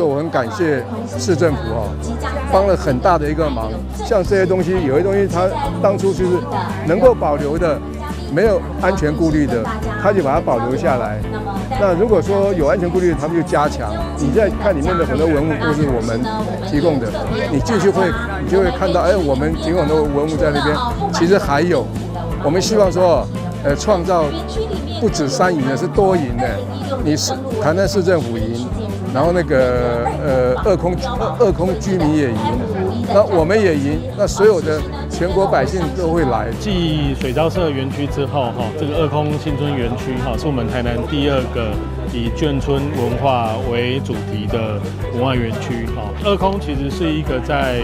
说我很感謝市政府哦，幫了很大的一個忙。像這些東西，有些東西它當初就是能夠保留的，沒有安全顧慮的，他就把它保留下來。那如果說有安全顧慮，他們就加強。你在看裡面的很多文物都是我們提供的，你進去會，你就會看到，哎，我們提供很多文物在那邊。其實還有，我們希望說，創造不止三贏的，是多贏的。你是台南市政府贏，然後那個二空居民也贏，那我們也贏，那所有的全國百姓都會來。繼水交社園區之後，哈，這個二空新村園區，哈，是我們台南第二個以眷村文化為主題的文化園區。哈，二空其實是一個在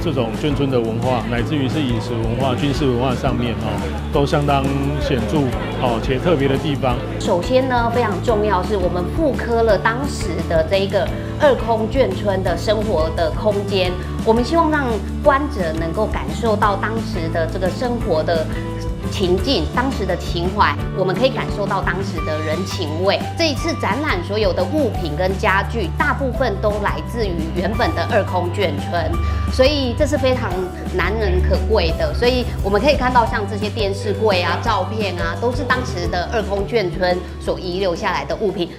這種眷村的文化，乃至於是飲食文化、軍事文化上面，哈，都相當顯著，哦且特別的地方。首先呢，非常重要是我們復刻了當時的這一個二空眷村的生活的空間，我們希望讓觀者能夠感受到當時的這個生活的情境，當時的情懷，我們可以感受到當時的人情味。這一次展覽所有的物品跟家具，大部分都來自於原本的二空眷村，所以這是非常難能可貴的。所以我們可以看到，像這些電視櫃啊、照片啊，都是當時的二空眷村所遺留下來的物品。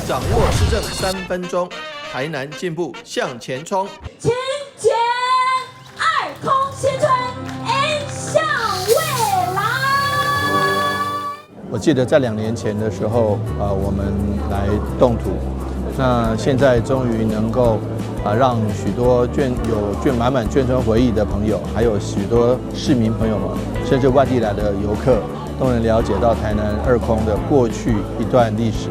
掌握市政3分鐘，台南進步向前衝。前前二空新村，迎向未來。我記得在2年前的時候，我們來動土，那現在終於能夠啊，讓許多眷有眷滿滿眷村回憶的朋友，還有許多市民朋友們，甚至外地來的遊客，都能了解到台南二空的過去一段歷史。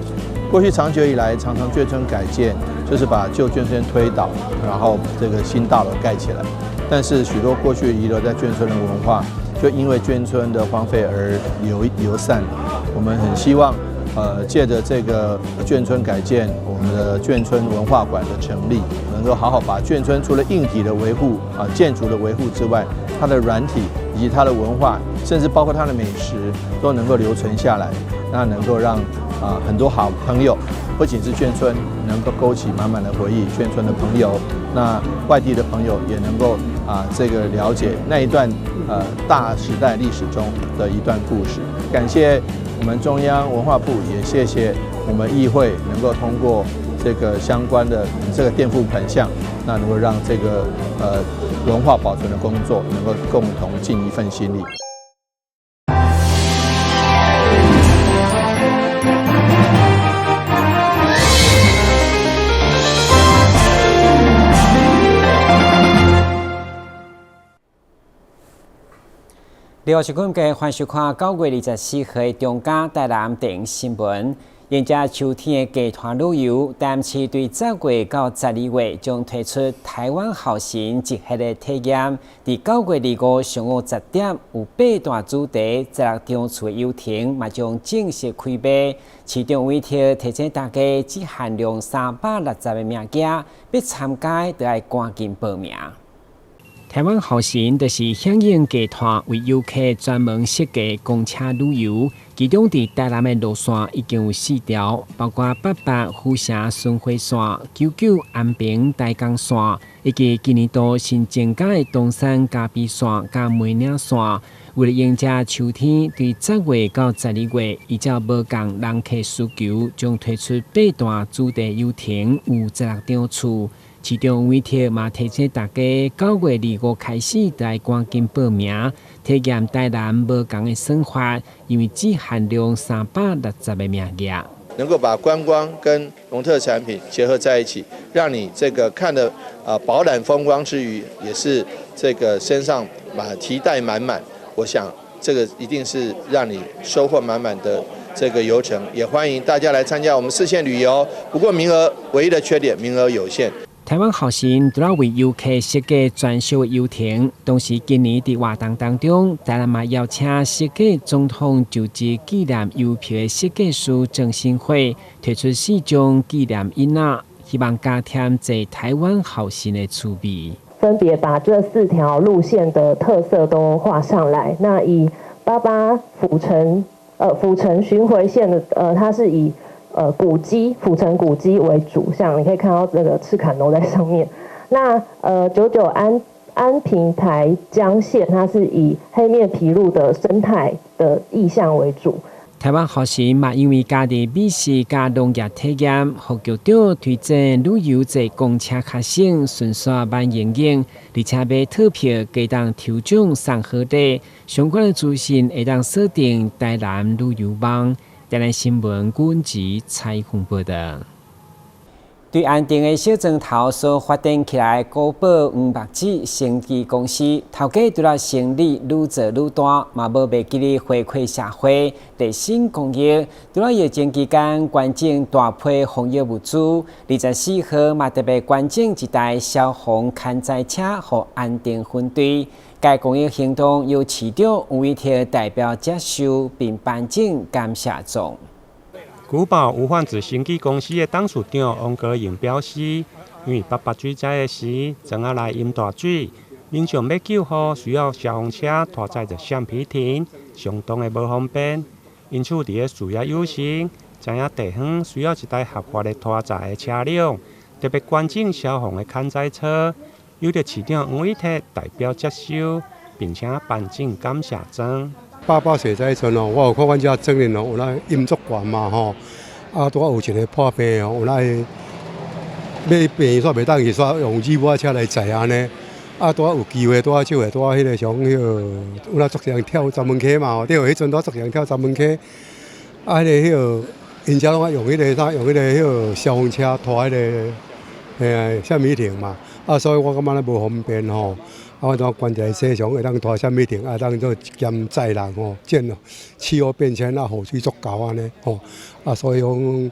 過去長久以來，常常眷村改建就是把舊眷村推倒，然後這個新大樓蓋起來。但是許多過去遺留在眷村的文化，就因為眷村的荒廢而流散了。我們很希望，借着這個眷村改建，我們的眷村文化館的成立，能夠好好把眷村除了硬體的維護啊、建築的維護之外，它的軟體以及它的文化，甚至包括它的美食，都能夠留存下來。那能夠讓啊很多好朋友，不僅是眷村能夠勾起滿滿的回憶，眷村的朋友，那外地的朋友也能夠啊這個了解那一段大時代歷史中的一段故事。感謝我們中央文化部，也謝謝我們議會能夠通過這個相關的這個墊付款項，那能夠讓這個文化保存的工作能夠共同盡一份心力。六十分嘅歡迎收看9月24號的中嘉台南電新聞。迎接秋天的集團旅遊，台南市對10月到12月將推出台灣好行一系列體驗。佇9月25上午10點，有八大主題16場次的遊程，嘛將正式開賣。市長委託提醒大家，只限量360個名額，欲參加就愛趕緊報名。台灣好行就是響應集團為遊客專門設計公車旅遊，其中佇台南的路線已經有四條，包括88府城巡迴線、99安平台江線，以及今年度新增加的東山嘉峇線佮梅嶺線。為了迎接秋天，對10月到12月，依照無仝人客需求，將推出八段主題遊程，有16場次。市長委託嘛提醒大家，9月25開始就愛趕緊報名，體驗台南無仝的生活，因為只限量360個名額。能夠把觀光跟農特產品結合在一起，讓你這個看的啊飽覽風光之餘，也是這個身上把提袋滿滿。我想這個一定是讓你收穫滿滿的這個遊程，也歡迎大家來參加我們四縣旅遊。不過名額唯一的缺點，名額有限。台灣好行除了為遊客設計專屬的遊程，同時今年佇活動當中，台南嘛邀請設計總統就職紀念郵票的設計師鄭新輝推出四張紀念印仔，希望加添坐台灣好行的趣味。分別把這四條路線的特色都畫上來。那以88府城巡迴線的，它是以古蹟、府城古蹟為主，像你可以看到這個赤崁樓在上面。那九九安平台江線，它是以黑面琵鷺的生態的意象為主。台灣學生嘛，因為家己美食佮農業體驗，副局長推薦旅遊坐公車較省，順紲慢營養，而且買套票會當抽獎送好禮，相關的資訊會當鎖定台南旅遊網。台南新聞阮子採訪報導。對安定的小莊頭所發展起來古堡黃目子生技公司，頭家除了生意愈做愈大，嘛無袂記得回饋社會，熱心公益。除了疫情期間捐贈大批防疫物資，24號嘛特別捐贈一台消防勘災車予安定分隊。該公益行動由市長吳偉哲代表接受，並頒贈感謝狀。古堡無患子生技公司的董事長王國榮表示，因為八八水災的時，莊仔內淹大水，民眾欲救護需要消防車拖載著橡皮艇，相當的無方便。因此，佇咧事業有成，知影地方需要一台合法的拖載的車輛，特別捐贈消防的勘災車，由著市長黃偉哲代表接收，並且頒贈感謝狀。八八水災陣哦，我有看阮遮莊裡哦，有那淹足懸嘛吼，啊，拄仔有一個破病哦，有那欲病院煞袂當去，煞用熱瓦車來載按呢。啊，拄仔有機會，拄仔手會拄仔彼個像彼個有那足濟人跳鏨門溪嘛吼，對，彼陣拄仔足濟人跳鏨門溪，啊，彼個彼個𪜶遮攏愛用彼個啥，用彼個彼個消防車拖彼個橡皮艇嘛，啊，所以我感覺咧無方便吼。啊，我怎捐一個車上會當拖橡皮艇，啊，當做兼載人吼，見氣候變遷啊，雨水足夠按呢吼，啊，所以講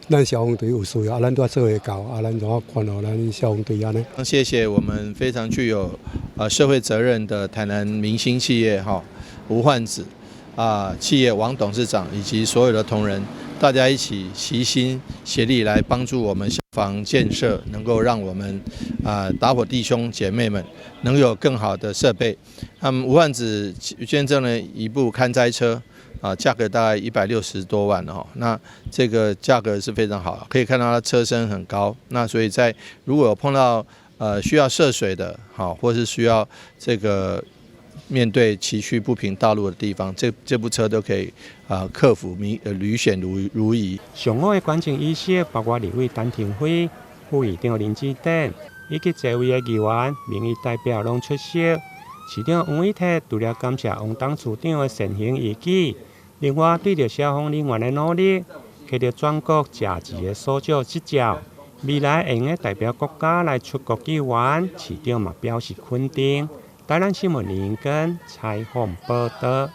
咱消防隊有需要，啊，咱都做會到，啊，咱就捐予咱消防隊按呢。謝謝我們非常具有社會責任的台南明星企業哈吳煥子啊企業王董事長以及所有的同仁，大家一起齊心協力來幫助我們消防建設，能夠讓我們打火弟兄姐妹們能有更好的設備。那麼吳煥子捐贈了一部勘災車，啊，價格大概160多萬哦。那這個價格是非常好，可以看到它車身很高。那所以在如果有碰到需要涉水的，好，或是需要這個面對崎嶇不平道路的地方，這部車都可以克服迷履險如夷。上午的捐贈儀式包括立委陳亭妃、副議長林志典以及濟位的議員、民意代表攏出席。市長黃偉哲除了感謝王董事長的善行義舉，另外對著消防人員的努力，獲得全國甲級的所長執照，未來會用代表國家來出國救援，市長嘛表示肯定。台南新聞林根採訪報道。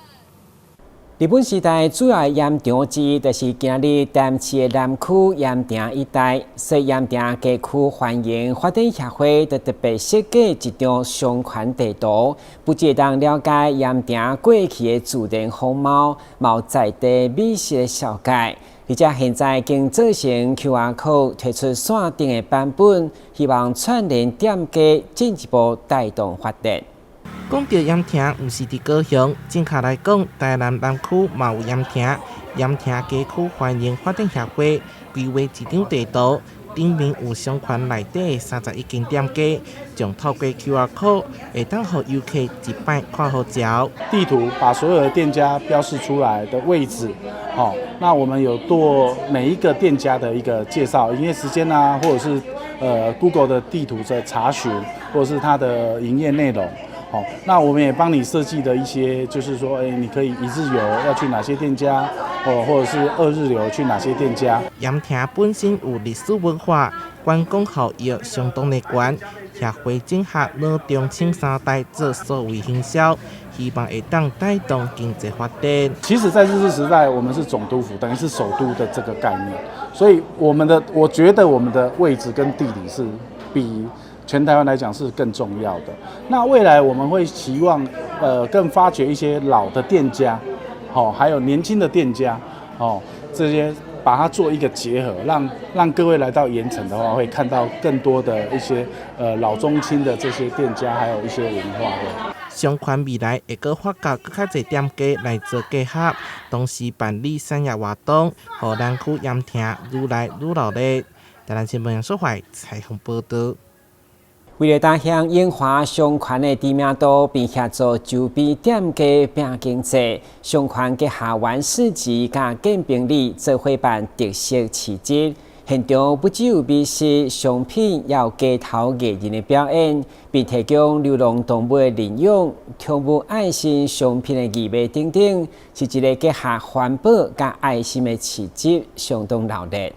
日本時代主要鹽場之一，就是今日台南市的南區鹽埕一帶。所以鹽埕街區繁榮發展協會就特別設計一張商圈地圖，不只會當了解鹽埕過去的自然風貌，嘛有在地美食的紹介。而且現在已經做成 QR code 推出線頂的版本，希望串聯店家進一步帶動發展。講到鹽埕，毋是佇高雄，正確來講，台南南區嘛有鹽埕。鹽埕街區繁榮發展協會規劃一張地圖，頂面有商圈內底31間店家，將透過 QR code 會當予遊客一擺看好著。地圖把所有的店家標示出來的位置，好，那我們有做每一個店家的一個介紹，營業時間啊，或者是Google 的地圖的查詢，或者是它的營業內容。好，那我們也幫你設計的一些，就是說，你可以一日遊要去哪些店家，哦，或者是二日遊去哪些店家。鹽埕本身有歷史文化，觀光效益相當的懸，協會整合老中青三代做數位行銷，希望會當帶動經濟發展。其實，在日治時代，我們是總督府，等於是首都的這個概念，所以我們的，我覺得我們的位置跟地理是比全台灣來講是更重要的。那未來我們會期望，更發掘一些老的店家，好，還有年輕的店家，哦，這些把它做一個結合，讓各位來到鹽埕的話，會看到更多的一些老中青的這些店家，還有一些文化的。商圈未來會閣發掘閣較濟店家來做結合，同時辦理產業活動，予南區鹽埕愈來愈熱鬧。台南新聞楊淑懷採訪報導。為了打響永華商圈的知名度，並協助周邊店家拼經濟，商圈結合玩市集佮建平里做伙辦特色市集。現場不只有美食、商品，也有街頭藝人的表演，並提供流浪動物的領養、寵物愛心商品的義賣等等，是一個結合環保佮愛心的市集，相當熱鬧。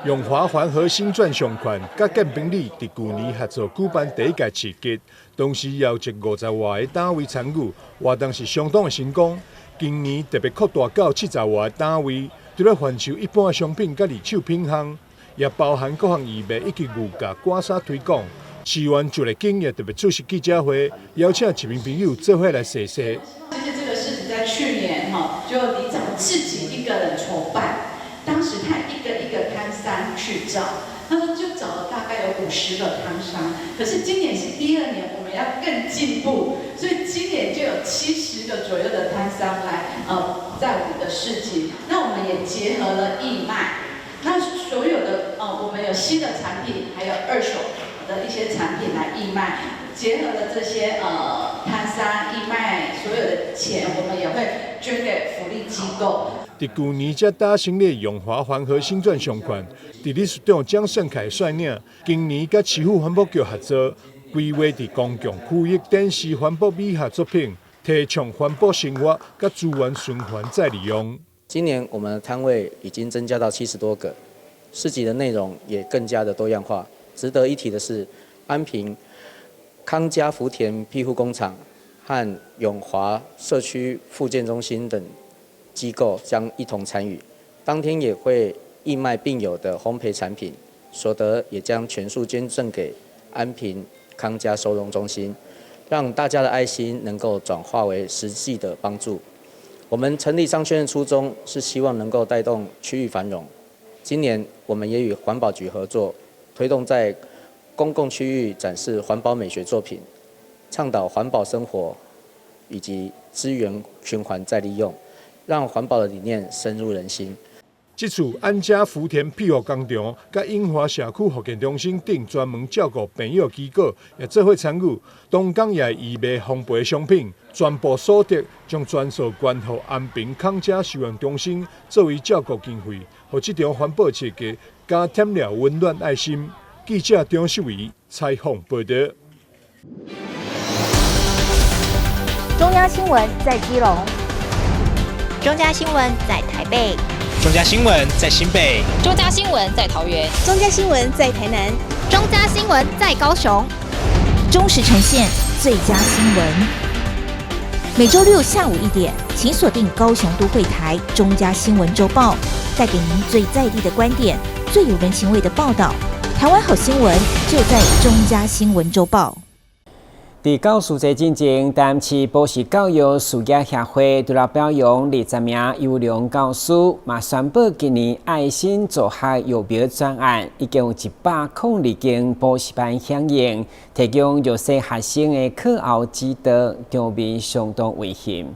永華環和新鑽商圈佮建平里佇舊年合作舉辦第一屆市集，當時邀集50外个單位參與，活動是相當的成功。今年特別擴大到70外个單位，除了販售一般的商品佮二手品項，也包含各項義賣以及牛軋刮痧推廣。市員就來景也特別出席記者會，邀請市民朋友做伙來踅踅。其實這個市集在去年哈，就里長自己一個人籌辦，當時他一個一個攤商去找，他說就找了大概有50個攤商，可是今年是第二年，我們要更進步，所以今年就有70個左右的攤商來，在我們的市集。那我們也結合了義賣，那所有的我們有新的產品，還有二手的一些產品來義賣，結合了這些攤商義賣所有的錢，我們也會捐給福利機構。佇舊年才打成立永華環和新鑽商圈，佇理事長江勝凱率領，今年佮市府環保局合作，規劃佇公共區域展示環保美學作品，提倡環保生活佮資源循環再利用。今年我們的攤位已經增加到70多個，市集的內容也更加的多樣化。值得一提的是，安平康家福田庇護工廠和永華社區復健中心等機構將一同參與，當天也會義賣病友的烘焙產品，所得也將全數捐贈給安平康家收容中心，讓大家的愛心能夠轉化為實際的幫助。我們成立商圈的初衷是希望能夠帶動區域繁榮。今年我們也與環保局合作，推動在公共區域展示環保美學作品，倡導環保生活以及資源循環再利用，讓環保的理念深入人心。這次安家福田庇護工場、佮永華社區復健中心等專門照顧病友機構也做伙參與，當天也義賣烘焙商品，全部所得將全數捐予安平康家收容中心作為照顧經費，予這場環保市集加添了溫暖愛心。記者張秀儀採訪報導。中央新聞在基隆，中嘉新聞在台北，中嘉新聞在新北，中嘉新聞在桃園，中嘉新聞在台南，中嘉新聞在高雄，忠實呈現最佳新聞。每週六下午1點，請鎖定高雄都會台中嘉新聞週報，帶給您最在地的觀點，最有人情味的報道。台灣好新聞就在中嘉新聞週報。佇教師節進前，台南市補習教育事業協會除了表揚20名優良教師，嘛宣布今年愛心助學育苗專案已經有102間補習班響應，提供弱勢學生的課後指導，場面相當溫馨。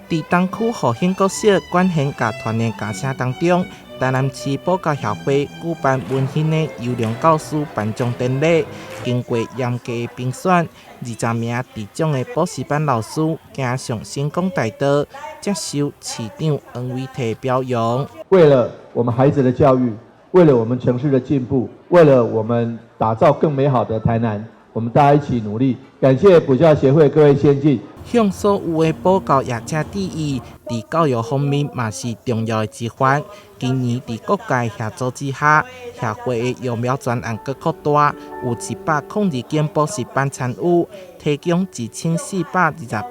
佇東區復興國小管弦樂團的歌聲當中，台南市補教協會舉辦溫馨的優良教師頒獎典禮。經過嚴格的評選，20名得獎的補習班老師行上星光大道，接受市長黃偉哲表揚。為了我們孩子的教育，為了我們城市的進步，為了我們打造更美好的台南，我們大家一起努力。感謝補教協會各位先進。向所有的補教業者致意，佇教育方面嘛是重要的一環。今年佇各界協助之下，協會的育苗專案閣擴大，有102間補習班參與，提供1428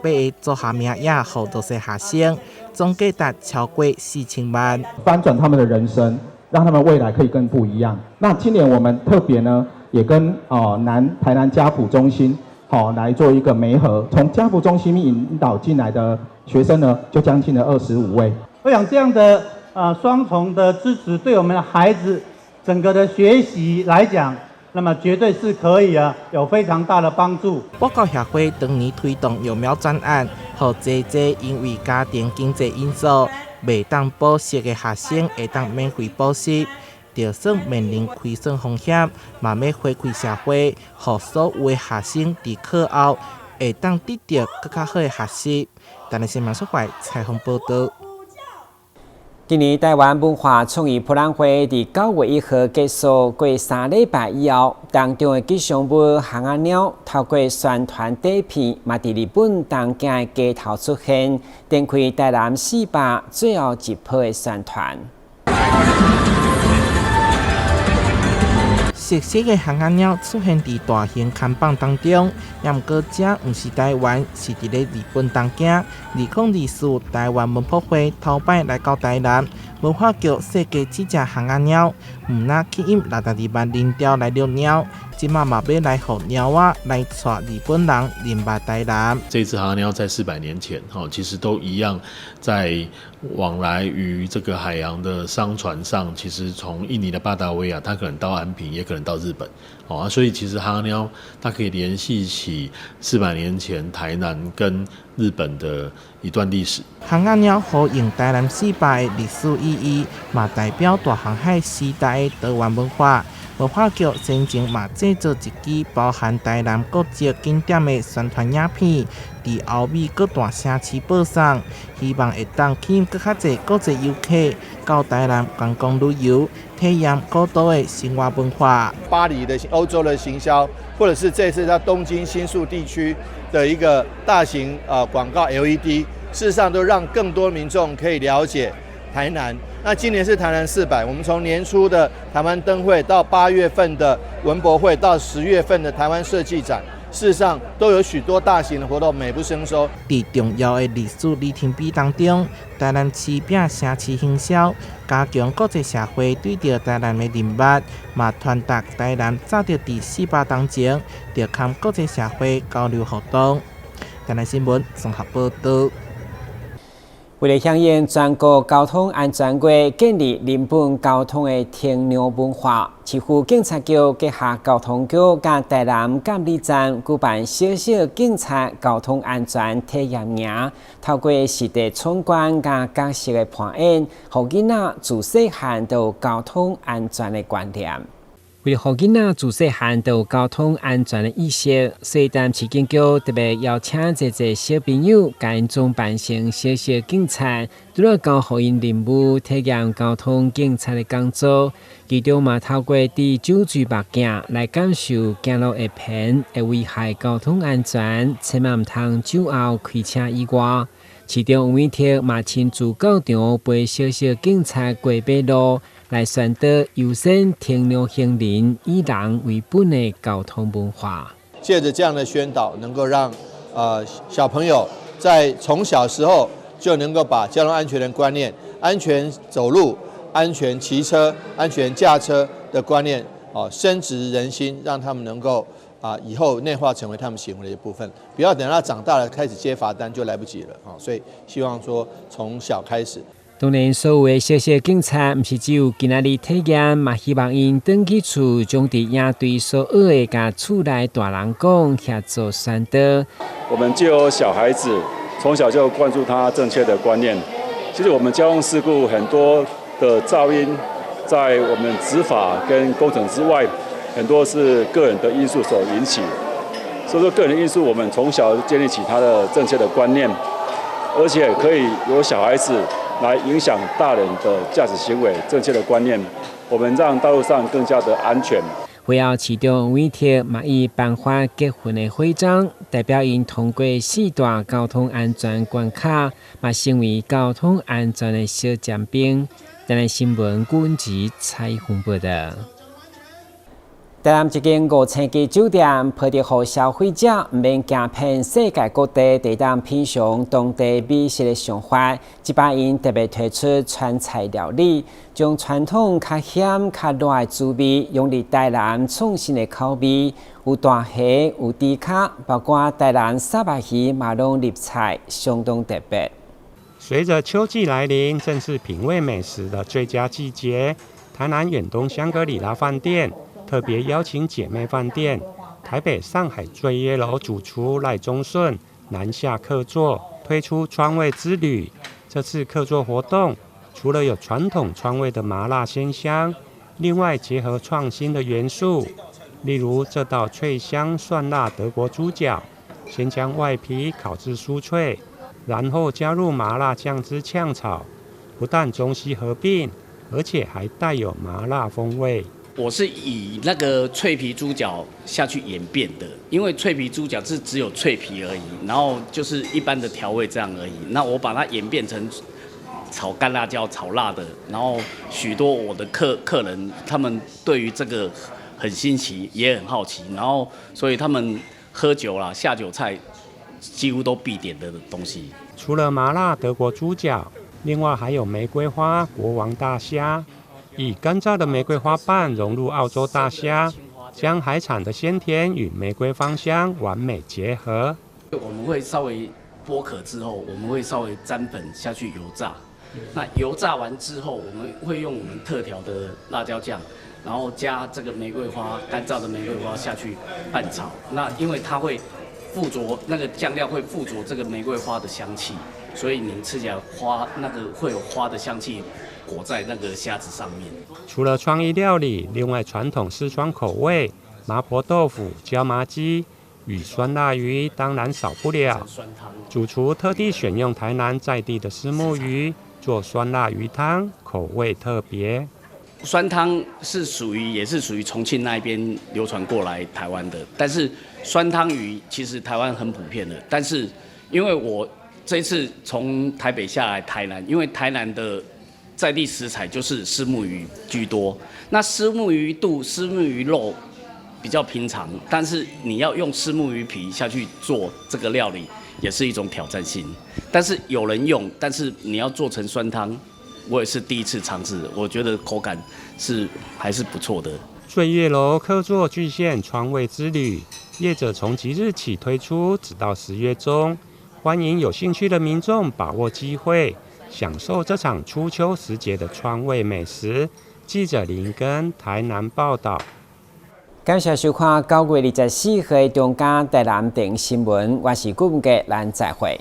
個助學名額予弱勢學生，總價值超過4000萬。翻轉他們的人生，讓他們未來可以更不一樣。那今年我們特別呢，也跟南台南家輔中心好來做一個媒合，從家輔中心引導進來的學生呢，就將近了25位。我想這樣的雙重的支持，對我們的孩子整個的學習來講，那麼絕對是可以啊，有非常大的幫助。補教協會當年推動幼苗專案，予濟濟因為家庭經濟因素袂當補習的學生會當免費補習，就算面臨虧損風險，嘛欲回饋社會，予所有的學生佇課後會當得著閣較好的學習。台南新聞出來採訪報導。今年台灣文化創意博覽會佇9月1號結束過3禮拜以後，當中的吉祥物蜂仔貓透過宣傳短片，嘛佇日本東京的街頭出現，展開台南400最後一波的宣傳。熟悉的蜂仔貓出現佇大型看板當中，也毋過這毋是台灣，是佇咧日本東京。2024台灣文博會頭擺來到台南，文化局設計這隻蜂仔貓，毋但吸引62萬人潮來遛貓，這馬嘛欲來予貓仔來帶日本人認捌台南。這隻蜂仔貓在400年前，其實都一樣，在往來於這個海洋的商船上，其實從印尼的巴達維亞，它可能到安平，也可能到日本，哦，所以其實蜂仔貓它可以聯繫起400年前台南跟日本的一段歷史。蜂仔貓呼應台南400的歷史意義，嘛代表大航海時代的多元文化。文化局先前嘛製作一支包含台南各籍景點的宣傳影片，佇歐美各大城市播送，希望會當吸引閣較濟國際遊客到台南觀光旅遊，體驗古都的生活文化。巴黎的歐洲的行銷，或者是這次在東京新宿地區的一個大型廣告 LED，事實上都讓更多民眾可以了解台南。那今年是台南四百，我們從年初的台灣燈會到8月份的文博會，到10月份的台灣設計展，事實上都有許多大型的活動，美不勝收。佇重要的歷史里程碑當中，台南市拚城市行銷，加強國際社會對著台南的認捌，嘛傳達台南早著佇400冬前就佮國際社會交流活動。台南新聞綜合報導。為了響應全國交通安全月，建立人本交通的停讓文化，市府警察局結合交通局佮台南監理站舉辦小小警察交通安全體驗營，透過實地闖關佮角色的扮演，予囡仔自細漢就有交通安全的觀念。為了予囡仔自細漢就有交通安全的意識，所以台南市警局特別邀請濟濟小朋友，共𪜶裝扮成小小警察，除了交予𪜶任務體驗交通警察的工作，其中嘛透過戴酒水目鏡來感受行路會偏會危害交通安全，千萬毋通酒後開車以外，市長黃偉哲嘛親自到場陪小小警察過馬路。來宣導優先停讓行人、以人為本的交通文化。借著這樣的宣導，能夠讓小朋友在從小時候就能夠把交通安全的觀念、安全走路、安全騎車、安全駕車的觀念，哦，深植人心，讓他們能夠以後內化成為他們行為的一部分。不要等到長大了開始接罰單就來不及了啊！所以希望說從小開始。當然，所有的小小警察，毋是只有今仔日體驗，嘛希望𪜶轉去厝，將佇營隊所學的，共厝內大人講，協助宣導。我們就由小孩子從小就灌輸他正確的觀念。其實我們交通事故很多的肇因，在我們執法跟工程之外，很多是個人的因素所引起。所以說，個人因素，我們從小建立起他的正確的觀念，而且可以由小孩子來影響大人的駕駛行為，正確的觀念，我們讓道路上更加的安全。會後市長委託嘛伊頒發結婚的徽章，代表𪜶通過四大交通安全關卡，嘛成為交通安全的小尖兵。台南新聞阮吉採訪報導。台南一間五星級酒店，抱著予消費者毋免行遍世界各地，就會當品嚐當地美食的想法，這擺𪜶特別推出川菜料理，將傳統較鹹較辣的滋味，融入台南創新的口味，有大蝦、有豬跤，包括台南虱目魚嘛攏入菜，相當特別。隨著秋季來臨，正是品味美食的最佳季節。台南遠東香格里拉飯店特別邀請姐妹飯店台北上海醉月樓主廚賴宗順南下客座，推出川味之旅。這次客座活動，除了有傳統川味的麻辣鮮香，另外結合創新的元素，例如這道脆香蒜辣德國豬腳，先將外皮烤至酥脆，然後加入麻辣醬汁嗆炒，不但中西合併，而且還帶有麻辣風味。我是以那個脆皮豬腳下去演變的，因為脆皮豬腳是只有脆皮而已，然後就是一般的調味這樣而已。那我把它演變成炒乾辣椒、炒辣的，然後許多我的客人他們對於這個很新奇，也很好奇，然後所以他們喝酒啦、下酒菜幾乎都必點的東西。除了麻辣德國豬腳，另外還有玫瑰花國王大蝦。以乾燥的玫瑰花瓣融入澳洲大蝦，將海產的鮮甜與玫瑰芳香完美結合。我們會稍微剝殼之後，我們會稍微沾粉下去油炸。那油炸完之後，我們會用我們特調的辣椒醬，然後加這個玫瑰花乾燥的玫瑰花下去拌炒。那因為它會附着那個醬料會附着這個玫瑰花的香氣，所以你吃起來花那個會有花的香氣裹在那個蝦子上面。除了創意料理，另外傳統四川口味麻婆豆腐、椒麻雞與酸辣魚當然少不了。主廚特地選用台南在地的虱目魚做酸辣魚湯，口味特別。酸湯是屬於也是屬於重慶那邊流傳過來台灣的，但是酸湯魚其實台灣很普遍的。但是因為我這次從台北下來台南，因為台南的在地食材就是虱目魚居多，那虱目魚肚、虱目魚肉比較平常，但是你要用虱目魚皮下去做這個料理，也是一種挑戰性。但是有人用，但是你要做成酸湯，我也是第一次嘗試，我覺得口感是還是不錯的。醉月樓客座巨獻川味之旅，業者從即日起推出，直到10月中，歡迎有興趣的民眾把握機會，享受這場初秋時節的川味美食。記者林根台南報道。感謝收看9月24號中嘉台南電新聞，我是顧文傑，咱再會。